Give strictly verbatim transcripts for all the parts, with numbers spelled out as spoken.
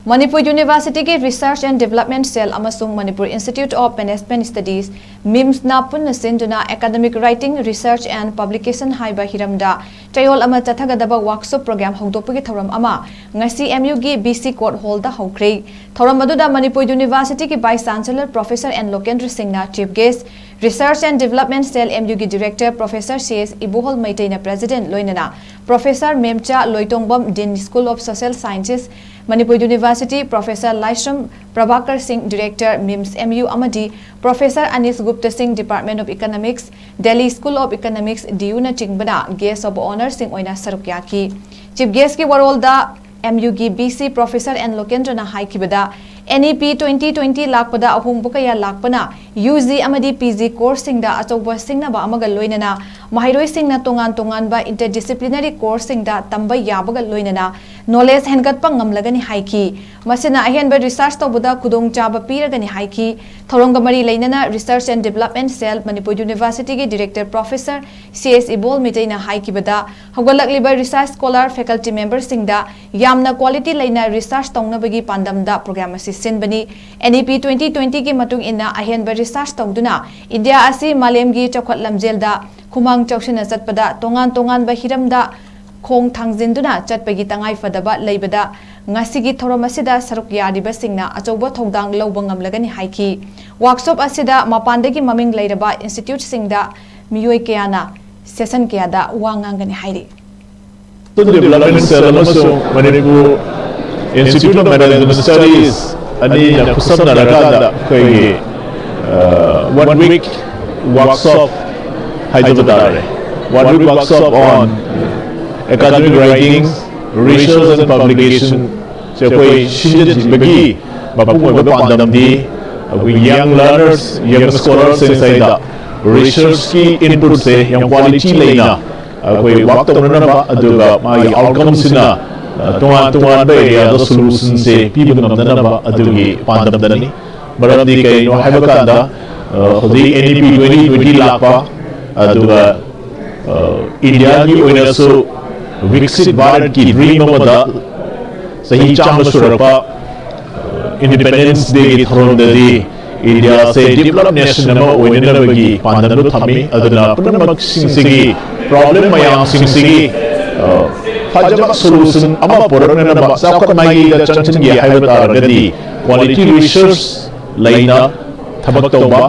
ꯃꯅꯤꯄꯨꯔ ꯌꯨꯅꯤꯚꯔꯁꯤꯇꯤꯒꯤ Research and Development Cell ꯑꯃꯁꯨꯡ Manipur Institute of Management Studies, MIMSꯅ ꯄꯨꯟꯅ ꯁꯤꯟꯗꯨꯅ Academic Writing, Research and Publication ꯍꯥꯏꯕ ꯍꯤꯔꯝꯗ ꯆꯌꯣꯜ ꯑꯃ ꯆꯠꯊꯒꯗꯕ workshop program ꯍꯧꯗꯣꯛꯄꯒꯤ ꯊꯧꯔꯝ ꯑꯃ ꯉꯁꯤ MUꯒꯤ BC Court Hallꯗ ꯍꯧꯈ꯭ꯔꯦ꯫ ꯊꯧꯔꯝ ꯑꯗꯨꯗ ꯃꯅꯤꯄꯨꯔ ꯌꯨꯅꯤꯚꯔꯁꯤꯇꯤꯒꯤ Vice Chancellor Professor N ꯂꯣꯀꯦꯟꯗ꯭ꯔ ꯁꯤꯡꯅ Chief Guest, Research and Development Cell MUꯒꯤ Director Professor C S ꯏꯕꯣꯍꯣꯜ ꯃꯩꯇꯩꯅ President, ꯂꯣꯏꯅꯅ Professor ꯃꯦꯝꯆꯥ Loitongbam, Dean School of Social Sciences, Manipur university, Professor ꯂꯥꯏꯁ꯭ꯔꯝ ꯄ꯭ꯔꯚꯥꯀꯔ ꯁꯤꯡ, Director, MIMS MU, ꯑꯃꯗꯤ Professor ꯑꯅꯤꯁ ꯒꯨꯞꯇ ꯁꯤꯡ, Department of Economics, Delhi School of Economics, DUꯅꯆꯤꯡꯕꯅ Guest of Honourꯁꯤꯡ ꯑꯣꯏꯅ ꯁꯔꯨꯛ ꯌꯥꯈꯤ꯫ Chief Guestꯀꯤ ꯋꯥꯔꯣꯜꯗ MUꯒꯤ BC Professor N ꯂꯣꯀꯦꯟꯗ꯭ꯔꯅ ꯍꯥꯏꯈꯤꯕꯗ, NEP twenty twenty ꯂꯥꯛꯄꯗ ꯑꯍꯣꯡꯕ ꯀꯌꯥ ꯂꯥꯛꯄꯅ UG ꯑꯃꯗꯤ PG courseꯁꯤꯡꯗ ꯑꯆꯧꯕ ꯁꯤꯡꯅꯕ ꯑꯃꯒ ꯂꯣꯏꯅꯅ ꯃꯍꯩꯔꯣꯏꯁꯤꯡꯅ ꯇꯣꯉꯥꯟ ꯇꯣꯉꯥꯟꯕ interdisciplinary courseꯁꯤꯡꯗ ꯇꯝꯕ ꯌꯥꯕꯒ ꯂꯣꯏꯅꯅ knowledge ꯍꯦꯟꯒꯠꯄ ꯉꯝꯂꯒꯅꯤ ꯍꯥꯏꯈꯤ꯫ ꯃꯁꯤꯅ ꯑꯍꯦꯟꯕ research ꯇꯧꯕꯗ ꯈꯨꯗꯣꯡꯆꯥꯕ ꯄꯤꯔꯒꯅꯤ ꯍꯥꯏꯈꯤ꯫ ꯊꯧꯔꯝꯒ ꯃꯔꯤ ꯂꯩꯅꯅ Research and Development Cell Manipur ꯌꯨꯅꯤꯚꯔꯁꯤꯇꯤꯒꯤ Director Professor C S ꯏꯕꯣꯜ ꯃꯤꯇꯩꯅ ꯍꯥꯏꯈꯤꯕꯗ, ꯍꯧꯒꯠꯂꯛꯂꯤꯕ research scholar faculty memberꯁꯤꯡꯗ ꯌꯥꯝꯅ quality ꯂꯩꯅ research ꯇꯧꯅꯕꯒꯤ ꯄꯥꯟꯗꯝꯗ program ꯑꯁꯤ ꯁꯤꯟꯕꯅꯤ꯫ NEP twenty twentyꯒꯤ ꯃꯇꯨꯡ ꯏꯟꯅ ꯑꯍꯦꯟꯕ research ꯇꯧꯗꯨꯅ ꯏꯟꯗꯤꯌꯥ ꯑꯁꯤ ꯃꯥꯂꯦꯝꯒꯤ ꯆꯥꯎꯈꯠ ꯂꯝꯖꯦꯜꯗ ꯈꯨꯃꯥꯡ ꯆꯥꯎꯁꯤꯟꯅ ꯆꯠꯄꯗ ꯇꯣꯉꯥꯟ ꯇꯣꯉꯥꯟꯕ ꯍꯤꯔꯝꯗ ꯈꯣꯡ ꯊꯥꯡꯖꯤꯟꯗꯨꯅ ꯆꯠꯄꯒꯤ ꯇꯉꯥꯏꯐꯗꯕ ꯂꯩꯕꯗ ꯉꯁꯤꯒꯤ ꯊꯧꯔꯝ ꯑꯁꯤꯗ ꯁꯔꯨꯛ ꯌꯥꯔꯤꯕꯁꯤꯡꯅ ꯑꯆꯧꯕ ꯊꯧꯗꯥꯡ ꯂꯧꯕ ꯉꯝꯂꯒꯅꯤ ꯍꯥꯏꯈꯤ꯫ Workshop ꯑꯁꯤꯗ ꯃꯄꯥꯟꯗꯒꯤ ꯃꯃꯤꯡ ꯂꯩꯔꯕ instituteꯁꯤꯡꯗ ꯃꯤꯑꯣꯏ ꯀꯌꯥꯅ session ꯀꯌꯥꯗ ꯋꯥ ꯉꯥꯡꯒꯅꯤ ꯍꯥꯏꯔꯤ꯫ Student Development Cell ꯑꯃꯁꯨꯡ Manipur Institute of Management Studies ꯑꯅꯤꯅ ꯈꯨꯠꯁꯝꯅꯔꯀꯥꯟꯗ ꯑꯩꯈꯣꯏꯒꯤ one week workshop ꯍꯥꯏꯖꯕ ꯇꯥꯔꯦ, one week workshop on academic writings, research and publication ꯁꯦ ꯑꯩꯈꯣꯏ ꯁꯤꯟꯖꯤꯟꯕꯒꯤ ꯃꯄꯨꯡ ꯑꯣꯏꯕ ꯄꯥꯟꯗꯝꯗꯤ ꯑꯩꯈꯣꯏ young learners, young scholars ꯁꯤꯡꯁꯤꯗ researchꯀꯤ inputꯁꯦ ꯌꯥꯝ quality ꯂꯩꯅ ꯑꯩꯈꯣꯏ work ꯇꯧꯅꯅꯕ, ꯑꯗꯨꯒ ꯃꯥꯒꯤ outcomeꯁꯤꯅ ꯇꯣꯉꯥꯟ ꯇꯣꯉꯥꯟꯕ areaꯗ solutionꯁꯦ ꯄꯤꯕ ꯉꯝꯅꯅꯕ ꯑꯗꯨꯒꯤ ꯄꯥꯟꯗꯝꯗꯅꯤ꯫ ꯃꯔꯝꯗꯤ ꯀꯩꯅꯣ ꯍꯥꯏꯕ ꯀꯥꯟꯗ ꯍꯧꯖꯤꯛ NEP twenty twenty ꯂꯥꯛꯄ, ꯑꯗꯨꯒ ꯏꯟꯗꯤꯌꯥꯒꯤ ꯑꯣꯏꯅꯁꯨ ꯕꯤꯛꯁꯤꯠ ꯚꯥꯔꯠꯀꯤ dream ꯑꯃꯗ ꯆꯍꯤ ꯆꯥꯝꯃ ꯁꯨꯔꯛꯄ Independence Day ꯒꯤ ꯊꯧꯔꯝꯗꯗꯤ ꯏꯟꯗꯤꯌꯥꯁꯦ developed nation ꯑꯃ ꯑꯣꯏꯅꯅꯕꯒꯤ ꯄꯥꯟꯗꯝꯗꯨ ꯊꯝꯃꯤ꯫ ꯑꯗꯨꯅ ꯄꯨꯝꯅꯃꯛꯁꯤꯡꯁꯤꯒꯤ problem ꯃꯌꯥꯝꯁꯤꯡꯁꯤꯒꯤ ꯑ, ꯐꯖꯕ solution ꯑꯃ ꯄꯨꯔꯛꯅꯅꯕ, ꯆꯥꯎꯈꯠ ꯃꯥꯏꯀꯩꯗ ꯆꯪꯁꯤꯟꯒꯦ ꯍꯥꯏꯕ ꯇꯥꯔꯒꯗꯤ quality research ꯂꯩꯅ ꯊꯕꯛ ꯇꯧꯕ,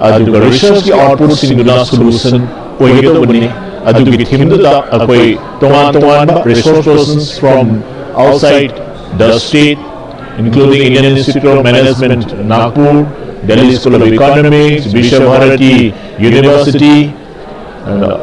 ꯑꯗꯨꯒ research ꯀꯤ output ꯁꯤꯡꯗꯨꯅ solution ꯑꯣꯏꯒꯗꯧꯕꯅꯤ꯫ ꯑꯗꯨꯒꯤ theme ꯗꯨꯗ ꯑꯩꯈꯣꯏ ꯇꯣꯉꯥꯟ ꯇꯣꯉꯥꯟꯕ resource persons from outside the state, including Indian Institute of Management, Nagpur, Delhi School of Economics, Vishwa Bharati University, uh,